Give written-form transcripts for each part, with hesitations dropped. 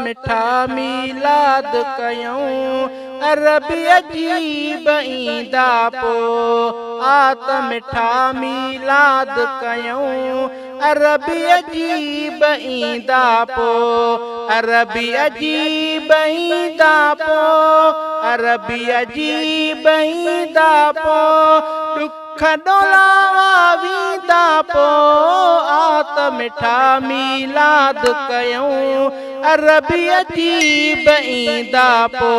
مٺا ميلاد ڪيون، عربي عجيب ايندا پو آ ته مٺا ميلاد ڪيون، عربي عجيب ايندا پو، عربي عجيب ايندا پو، عربي عجيب ايندا پو، ڏک ڏولاوا ويندا پو آ ته مٺا ميلاد ڪيون، عربي عجيب ايندا پو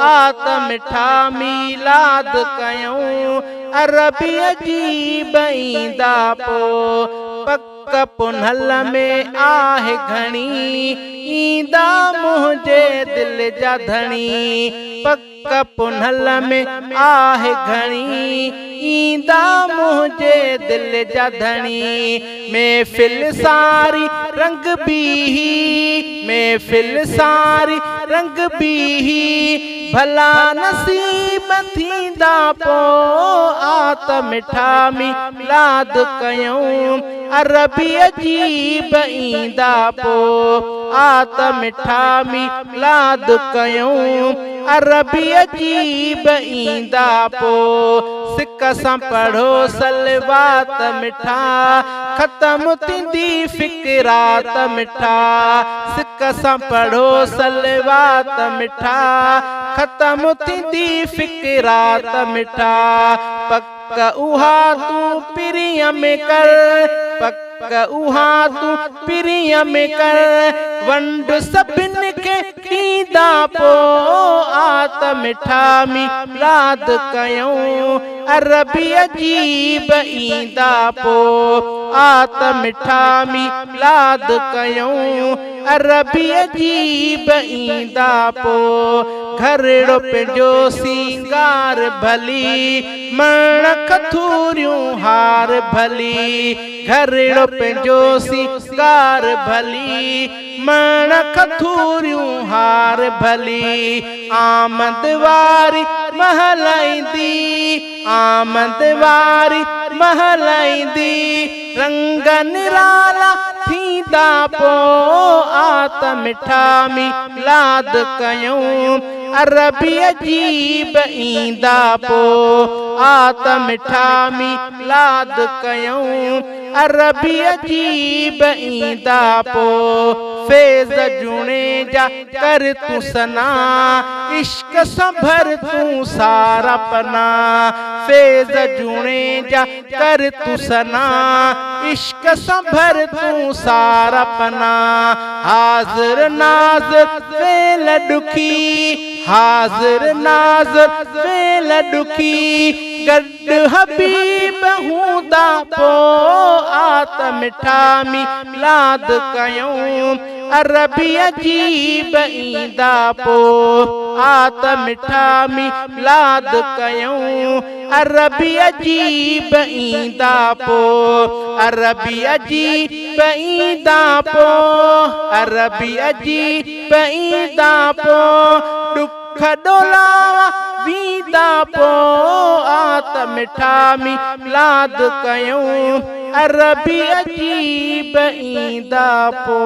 آ ته مٺا ميلاد ڪيون، عربي عجيب ايندا پو. پڪ پنهل ۾ آهه گهڻي، ايندا منهنجي دل جا ڌڻي. پڪ پنهل ۾ آهه گهڻي، ايندا منهنجي دل جا ڌڻي. محفل ساري رنگ بيهي، محفل ساري رنگ بيهي، ڀلا نصيب ٿيندا پو آ ته مٺا ميلاد ڪيون، عربي عجيب ايندا پو آ ته مٺا ميلاد ڪيون، عربي عجيب ايندا پو. سڪ سان پڙهو صلوات مٺا، ختم ٿيندي فڪرات مٺا. سڪ سان پڙهو صلوات مٺا، ختم ٿيندي فڪرات مٺا. پڪ اها تون پرينء ۾ ڪر، پڪ اها تون پرينء ۾ ڪر، ونڊ سڀن کي ڏيندا پو آ ته مٺا ميلاد ڪيون، عربي عجيب ايندا پو آ ته مٺا ميلاد ڪيون، عربي عجيب ايندا پو. گهرڙو پنهنجو سينگار ڀلي، مڻ کٿوريون هار ڀلي. گهرڙو پنهنجو سينگار ڀلي، مڻ کٿوريون هار ڀلي. آمد واري مهل ايندي، آمد واري مهل ايندي، رنگ نرالا ٿيندا پو آ ته مٺا ميلاد ڪيون، عربي عجيب ايندا پو آ ته مٺا ميلاد ڪيون، عربي عجيب ايندا پو. فيض جوڻيجا ڪر تون ثنا، عشق سان ڀر تون سارا پنا. فيض جوڻيجا ڪر تون ثنا، عشق سان ڀر تون سارا پنا. حاضر ناظر ويل ڏکي، حاضر ناظر ويل ڏکي، گڏ حبيب هوندا پو آ ته مٺا ميلاد ڪيون، عربي عجيب ايندا پو آ ته مٺا ميلاد ڪيون، عربي عجيب ايندا پو، عربي عجيب ايندا پو، عربي عجيب ايندا پو، ڏک ڏولاوا ويندا پو آ ته مٺا ميلاد ڪيون، عربي عجيب ايندا پو.